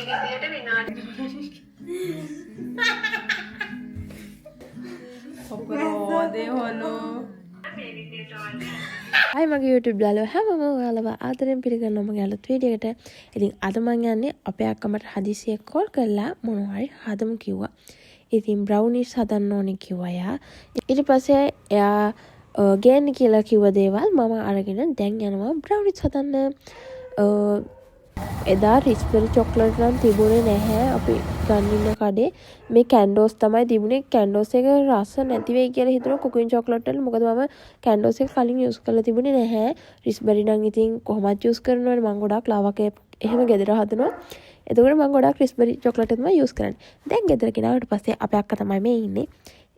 විදිහට විනාඩි අපරාධේ හොලෝ. මේ විදිහට ඔයාලට හයි මගේ YouTube යාළුවෝ හැමෝම ඔයාලව ආදරෙන් පිළිගන්නවා මගේ අලුත් වීඩියෝ එකට. ඉතින් අද මං යන්නේ අපේ අක්කා මට හදිසියෙ කෝල් කරලා මොනවා හරි හදමු කිව්වා. ඉතින් බ්‍රවුනිස් හදන්න ඕනේ කිව්වා එයා. ඊට පස්සේ එයා ගේන්න කියලා කිව්ව දේවල් මම අරගෙන දැන් යනවා බ්‍රවුනිස් හදන්න. එදා රිස්බෙරි චොක්ලට් නම් තිබුණේ නැහැ අපි ගන්න ඉන්න කඩේ. මේ කැන්ඩෝස් තමයි තිබුණේ. කැන්ඩෝස් එක රස නැති වෙයි කියලා හිතුණා කුකින් චොක්ලට් වල. මොකද මම කැන්ඩෝස් එක කලින් යූස් කරලා තිබුණේ නැහැ. රිස්බෙරි නම් ඉතින් කොහොමත් යූස් කරනවනේ. මං ගොඩාක් ලාවා කේක් එහෙම ගෙදර හදනවා. එතකොට මං ගොඩාක් රිස්බෙරි චොක්ලට් තමයි යූස් කරන්නේ. දැන් ගෙදර ගෙනාවට පස්සේ අපේ අක්කා තමයි මේ ඉන්නේ.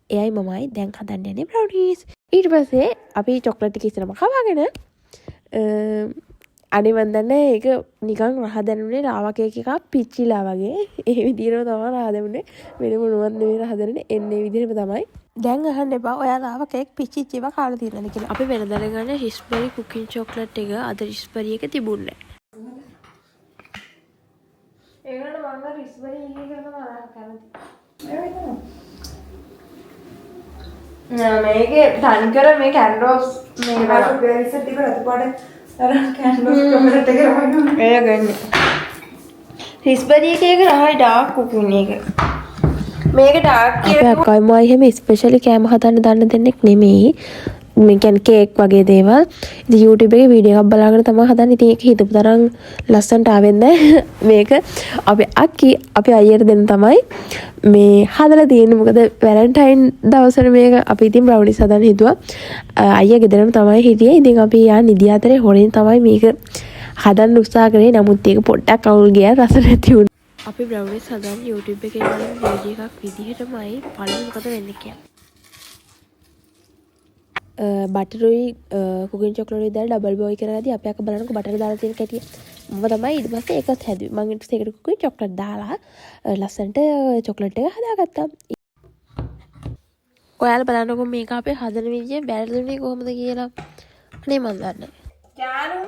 එයයි මමයි දැන් හදන්න යන්නේ බ්‍රවුනීස්. ඊට පස්සේ අපි චොක්ලට් ටික ඉස්සරම කවාගෙන, අනේ මන් දන්නේ ඒක නිකන් රහ දැනුනේ ලාවා කේක් එකක් පිච්චිලා වගේ. ඒ විදිහටම තමයි රහ දැනුනේ. වෙන මොනවත් නෙමෙයි රහ දැනුනේ. එන්නේ ඒ විදිහටම තමයි. දැන් අහන්න එපා ඔයා ලාවා කේක් පිච්චිච්ච ඒවා කාලා තියෙනවද කියලා. අපි වෙනදට ගන්න රිස්බෙරි කුකින් චොක්ලට් එක අද රිස්බෙරි එක තිබුණේ නෑ. ඒකට මං අර රිස්බෙරි එක තමයි කැමති. නෑ මේකේ තනිකර මේ කැන්ඩෝස් මේ අර බෙරිස් ටික රතු පාට අර කැන්ඩෝස් චොකලට් එක රහයි. ඒ ගන්න. රිස්බෙරි එකේ එක රහයි ඩාර්ක් කුකින් එක. මේක ඩාර්ක් අපේ කියලා අක්කයි මයි එහෙම ස්පෙෂලි කෑම හදන්න දන්න දෙන්නෙක් නෙමෙයි. මේ කියන්නේ කේක් වගේ දේවල්. ඉතින් YouTube එකේ වීඩියෝ එකක් බලාගෙන තමයි හදන්නේ. ඉතින් ඒක හිතපු තරම් ලස්සනට ආවෙත් නෑ. මේක අපේ අක්කි අපේ අයියට දෙන්න තමයි මේ හදලා තියෙන්නේ. මොකද වැලන්ටයින් දවසට මේක අපි ඉතින් බ්‍රවුනිස් හදන්න හිතුවා. අයියා ගෙදරම තමයි හිටියේ. ඉතින් අපි යා නිදි අතරේ හොරෙන් තමයි මේක හදන්න උත්සාහ කරේ. නමුත් ඒක පොඩ්ඩක් අවුල් ගියා, රස නැති වුණා. අපි බ්‍රවුනිස් හදන්න YouTube එකේ බලන වීඩියෝ එකක් විදිහටමයි බලමු මොකද වෙන්නේ කියලා. බටරුයි කුකින් චොක්ලට් දාලා ඩබල් බෝයි කරලාදී අපේ අක්කා බලනකො බටර් දාලා තියෙන කැටිය. මම තමයි ඊට පස්සේ ඒකත් හැදුවේ. මං ඊට පස්සේ ඒකට කුකින් චොක්ලට් දාලා ලස්සනට චොක්ලට් එක හදාගත්තා. ඔයාලා බලන්නකො මේක අපේ හදන විදිය වැරදුනේ කොහොමද කියලා. අනේ මං දන්නේ නෑ. ජානු.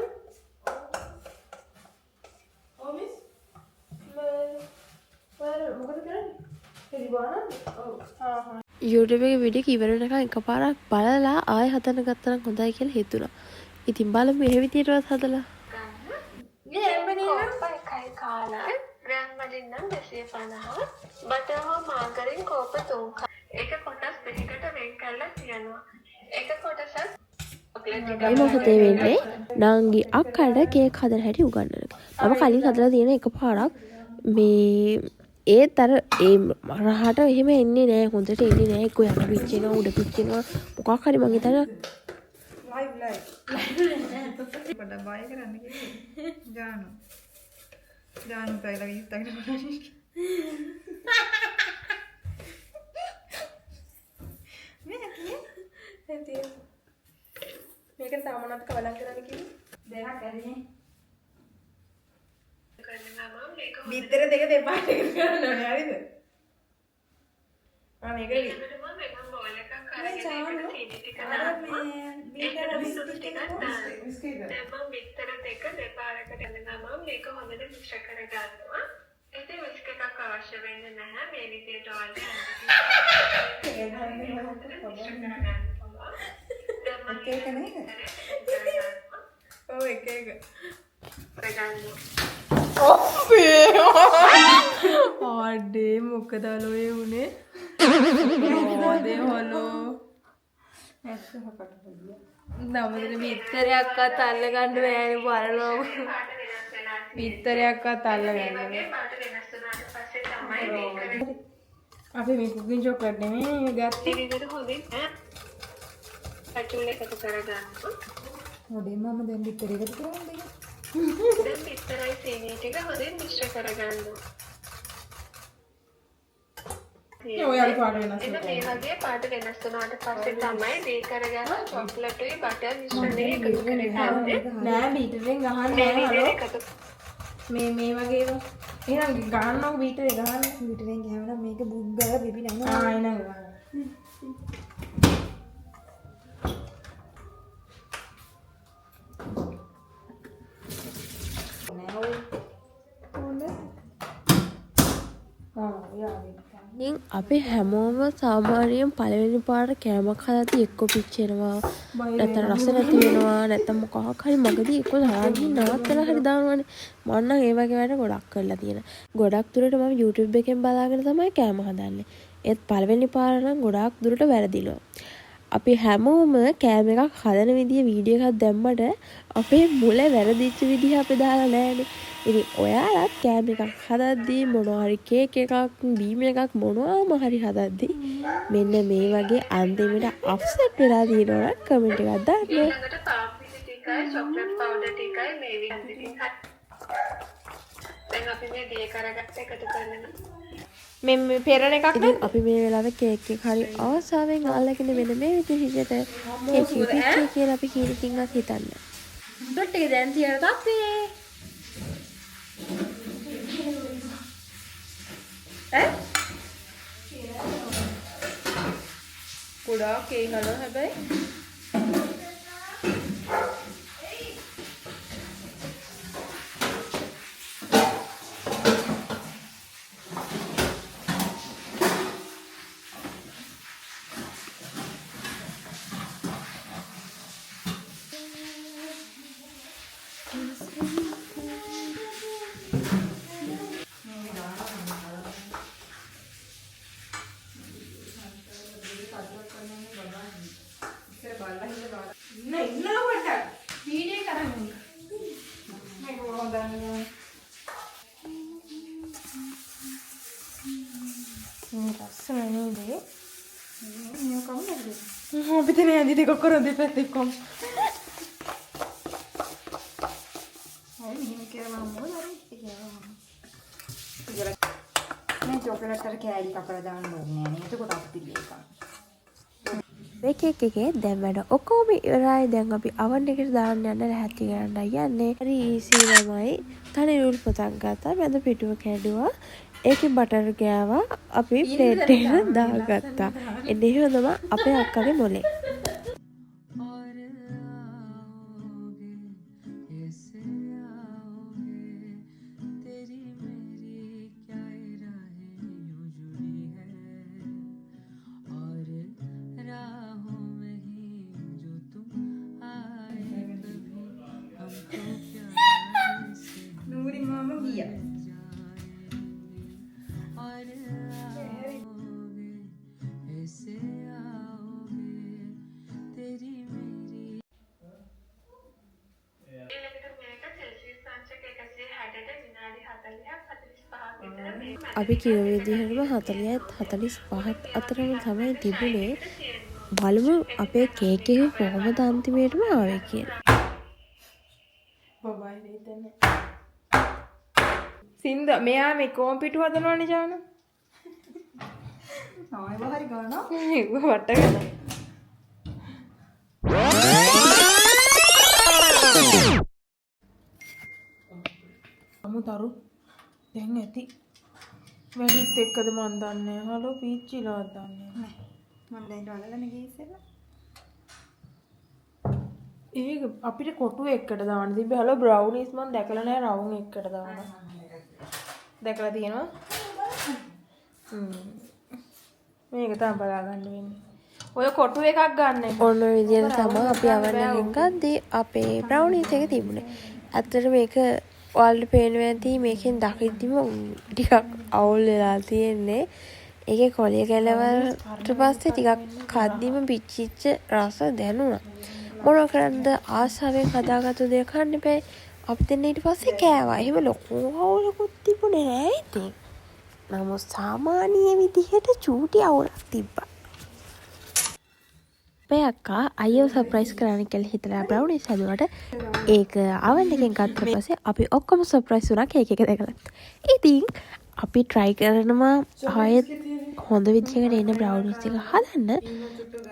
ඔව් මිස්. ඔයාලා මොකද කරන්නේ? පිළිබානද? ඔව්. හා හා. YouTube එකේ වීඩියෝ එක ඉවර වෙනකන් එකපාරක් බලලා ආයෙ හදන්න ගත්තා නම් හොඳයි කියලා හිතුණා. ඉතින් බලමු එහෙ විදියටවත් හදලා. නේ එම්බනේ කෝප්ප එකයි කාලා ග්‍රෑම් වලින් නම් 250 බටර් හෝ මාගරින් කෝප්ප 3. ඒක කොටස් දෙකකට වෙන් කරලා තියනවා. එක කොටසක් චොක්ලට් ටික මේ මොහොතේ වෙන්නේ නංගි අක්කට කේක් හදන හැටි උගන්වන එක. මම කලින් හදලා තියෙන එකපාරක් මේ ඒත් අර ඒ රහට එහෙම එන්නේ නෑ, හොඳට එන්නේ නෑ. එක්ක යට පිච්චෙනවා, උඩ පිච්චෙනවා, මොකක් හරි මං හිතන්නේ. Live live. පොඩ්ඩක් බය කරන්න කිව්වේ. ජානු. ජානු පැයිලා ගිහින් බලන්න. මේ ඇතියේ? ඇතියේ. මේක තව මොනවද කවලම් කරන්න කිව්වේ? දෙකක් ඇතිනේ. කරන ගමන් මේක බිත්තර දෙක දෙපාරට එකතු කරන්න ඕනේ හරිද? ආ මේක ඊළඟට මම වෙනම බෝල් එකක් මේ අරගෙන ජානු ඒකට සීනි ටික අර දානවා. මේ ඒකට බීටර මිසුරු බිස්කිට් ටිකක් එක දානවා. බිස්කිට් එක. දැන් මම බිත්තර දෙක දෙපාරකට යන ගමන් මේක හොඳට මිශ්‍ර කරගන්නවා. ඉතින් විස්ක් එකක් අවශ්‍ය වෙන්නේ නැහැ. මේ විදිහට ඔයාලට හොඳට මිශ්‍ර කරගන්න පුළුවන්. දැන් මම එක එක නේද? බිත්තරේ එකතු කරගන්නවා. ඔව් එක එක. කරගන්නවා. අඩේ මොකද ඔය උනේ? අඩේ හොලෝ. නමුත් බිත්තරයක්වත් අල්ලගන්න බෑනේ බලනවා. පාට වෙනස් වෙලා තියෙන්නේ. බිත්තරයක්වත් අල්ලගන්න මේ බෑ. වගේ පාට වෙනස් වුණාට පස්සේ තමයි මේක අපි මේ කුකින් චොක්ලට් නෙමෙයි ගත්තේ. මේ විදිහට හොඳින් පැටුල් එකතු කරගන්නවා. හොඳින් මම දැන් බිත්තර එකතු කරන්නේ දෙක. දැන් බිත්තරයි සීනි ටික හොඳින් මිශ්‍ර කරගන්නවා. ඔයාලා පාට වෙනස් එන්න මේ වගේ පාට වෙනස් වුණාට පස්සේ තමයි දේ කරගන්න චොක්ලට්ුයි බටර් මිශ්‍රණය එකතු කරගන්නේ. නෑ බීටරෙන් ගහන්න මේ නෑ විදිහට හලෝ. එකතු මේ මේ වගේ ඒවා. එහෙනම් ගහන්නකො බීටරේ ගහන්න. බිටරෙන් ගහම නම් මේක බුක් ගාලා බිබි නංග. ආ එහෙනම් ගහන්න. නෑ ඔය. හොඳ. ඉතින් අපි හැමෝම සාමාන්‍යයෙන් පළවෙනි පාර කෑමක් හදද්දි එක්ක පිච්චෙනවා, නැත්නම් රස නැති වෙනවා, නැත්නම් මොකක් හරි මගදී එක්ක තරහා ගිහින් නවත්තලා හරි දානවනේ. මං නම් ඒ වගේ වැඩ ගොඩක් කරලා තියෙනවා. ගොඩක් දුරට මම YouTube එකෙන් බලාගෙන තමයි කෑම හදන්නේ. ඒත් පළවෙනි පාර නම් ගොඩාක් දුරට වැරදිනවා. අපි හැමෝම කෑම එකක් හදන විදිය වීඩියෝ එකක් දැම්මට අපේ මුල වැරදිච්ච විදිහ අපි දාලා නෑනේ. ඉතින් ඔයාලත් කෑම එකක් හදද්දී මොනවා හරි කේක් එකක් බීම එකක් මොනවාම හරි හදද්දී මෙන්න මේ වගේ අන්තිමට අප්සෙට් වෙලා තියෙනවා නම් කමෙන්ට් එකක් දාන්න. ඊළඟට පාන් පිටි ටිකයි චොක්ලට් පවුඩර් ටිකයි මේ විදිහින් දැන් අපි මේ දිය කරගත්ත එකතු කරනවා. මේ පෙරණ එකක්. ඉතින් අපි මේ වෙලාවේ කේක් එක හරි ආසාවෙන් අල්ලගෙන මෙන්න මේ විදිහට කේක් එක පිච්චේ කියලා අපි හීනකින්වත් හිතන්නේ. ඩොට් එක දැන් තියන තාත්තේ. ඈ, ගොඩාක් කේක් හදනවා හැබැයි. ඉන්න ඉන්න පොඩ්ඩක් වීඩියෝ කරන්න. මේක කොහොමද දන්නේ? මේ ලස්සන නේද? මේ කවුද? අපි තේ ඇඳි දෙකක් කරන් දෙපැත්ත එක්කම. ඇයි මෙහෙම කියලා මම මොකද අර කියලා. මේ චොකලට් අර කෑලි කපලා දාන්න ඕනේ නෑ නේ. එතකොට අප්පිලි එකක්. මේ කේක් එකේ දැන් වැඩ ඔක්කොම ඉවරයි. දැන් අපි අවන් එකට දාන්න යන්න ලැහැත්ති කරන්න යන්නේ. හරි ඊසි ළමයි. තනි රූල් පොතක් ගත්තා. මැද පිටුව කැඩුවා. ඒකේ බටර් ගෑවා. අපි ප්ලේට් එකට දාගත්තා. එන්නේ එහෙම තමයි අපේ අක්කගේ මොලේ. और आओगे, ऐसे आओगे, तेरी मेरी क्या राहें यूं जुड़ी है और राहों में ही जो तुम आए कभी, हमको प्यार से නූරි මාමා ගියා. जाएंगे और आओगे, ऐसे आओगे, तेरी मेरी ඊළඟට මේක සෙල්සියස් අංශක 160ට විනාඩි 40ක් 45ක් විතර මේ අපි කිව්ව විදිහටම 40ත් 45ත් අතරම තමයි තිබුණේ. බලමු අපේ කේක් එක කොහොමද අන්තිමේටම ආවේ කියලා. බබයි හිතන්නේ. සින්ද මෙයා මේ කොම් පිටු හදනවනේ ජාන. ආයෙ හරි ගන්නවා. ඒව වට ගන්න. අමු තරු දැන් ඇති. වැඩිත් එක්කද මන් දන්නේ. හලෝ පීච්චිලාවත් දන්නේ. නෑ. මම දැන් වලගෙන ගියේ ඉස්සෙල්ලා. ඒක අපිට කොටු එක්කට දාන්න තිබ්බේ. හලෝ බ්‍රවුනිස් මන් දැකලා නෑ රවුම් එක්කට දාන. දැකලා තියෙනවා? මේක තමයි බලා ගන්න වෙන්නේ. ඔය කොටු එකක් ගන්න එපා. ඔන්න ඔය විදිහට තමයි අපි අවන් එකෙන් ගද්දී අපේ බ්‍රවුනිස් එක තිබුණේ. ඇත්තට මේක ඔයාලට පේනවා ඇති මේකෙන් දකිද්දිම ටිකක් අවුල් වෙලා තියෙන්නේ. ඒකේ කොළිය ගැලවුවට පස්සේ ටිකක් කද්දිම පිච්චිච්ච රස දැනුණා. මොනවා කරන්නද, ආසාවෙන් හදාගත්තු දේ කන්න එපා. අපි දෙන්න ඊට පස්සේ කෑවා. එහෙම ලොකු අවුලකුත් තිබුණේ නෑ ඉතින්. නමුත් සාමාන්‍ය විදිහට චූටි අවුලක් තිබ්බා. අපේ අක්කා අයියව සර්ප්‍රයිස් කරන්න කියලා හිතලා බ්‍රවුනිස් හැදුවට ඒක අවන් එකෙන් ගත්ත පස්සේ අපි ඔක්කොම සර්ප්‍රයිස් වුණා කේක් එක දැකලා. ඉතින් අපි try කරනවා ආයෙත් හොඳ විදිහකට එන බ්‍රවුනිස් එක හදන්න.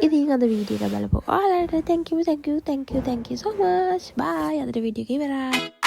ඉතින් අද වීඩියෝ එක බලපු ඔයාලට thank you, thank you, thank you, thank you so much. Bye. අදට වීඩියෝ එක ඉවරයි.